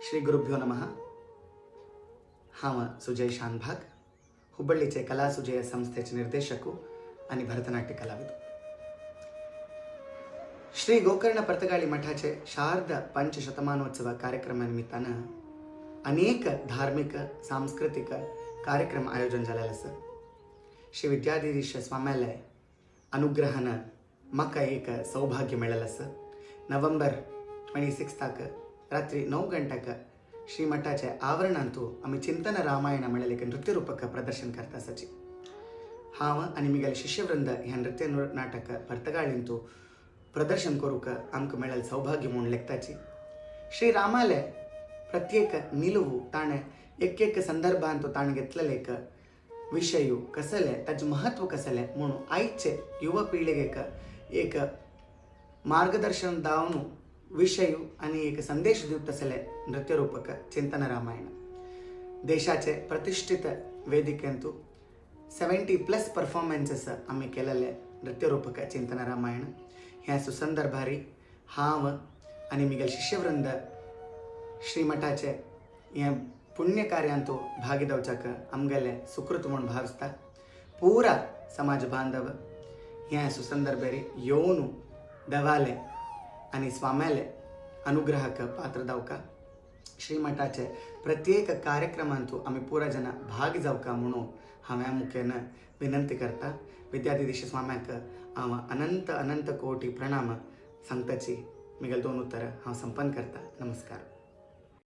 श्री गुरुभ्यो नमः. हांव सुजय शानभाग, हुब्बಳ್ಳಿचे कला सुजय संस्थेचे निर्देशक आणि भरतनाट्य कलाविद. श्री गोकर्ण पर्तगाळी मठाचे शारद पंचशतमानोत्सव कार्यक्रमा निमित्तानं अनेक धार्मिक, सांस्कृतिक कार्यक्रम आयोजन झालेलं आसा. श्री विद्याधीश स्वाम्याले अनुग्रहानं म्हाका एक सौभाग्य मेळ्ळेलें आसा. नोव्हेंबर 26ताक रात्री 9 गंट्याक श्री मठाचे आवरणांतु आमी चिंतन रामायण म्हणलें एक नृत्य रूपक प्रदर्शन करता आसाची. हांव आनी मिगेले शिष्यवृंद ह्या नृत्य नाटक पर्तगाळींतु प्रदर्शन करूंक आमकां मेळ्ळेलें सौभाग्य म्हूण लेखताची. श्री रामाले प्रत्येक निलुवू, ताणें एक एक संदर्भांत ताणें घेतलेले एक विशयू कसले, ताचें महत्व कसलें म्हणून आयचे युवा पिळगेक एक मार्गदर्शन दावन विशयू आनी एक संदेश दिवता तसले नृत्यरूपक चिंतन रामायण. देशाचे प्रतिष्ठित वेदिकेंतु 70+ परफॉर्मन्सेस आमी केलेले नृत्यरूपक चिंतन रामायण. ह्या सुसंदर्भारी हांव आनी मिगेल शिष्यवृंद श्रीमठाचे हें पुण्य कार्यांतु भागी जावच्याक आमगेले सुकृत म्हूण भाविसता. पुरा समाज बांधव ह्या सुसंदर्भारी येवन देवाले आनी स्वाम्याले अनुग्रहाक पात्र जावका, श्रीमठाचे प्रत्येक कार्यक्रमांतु आमी पुरा जन भाग जावका म्हणून हांव ह्या मुखेन विनंती करता. विद्याधीश स्वाम्याक हांव अनंत अनंत कोटी प्रणाम सांगताची मिगेल दोन उतरां हांव संपन्न करता. नमस्कार.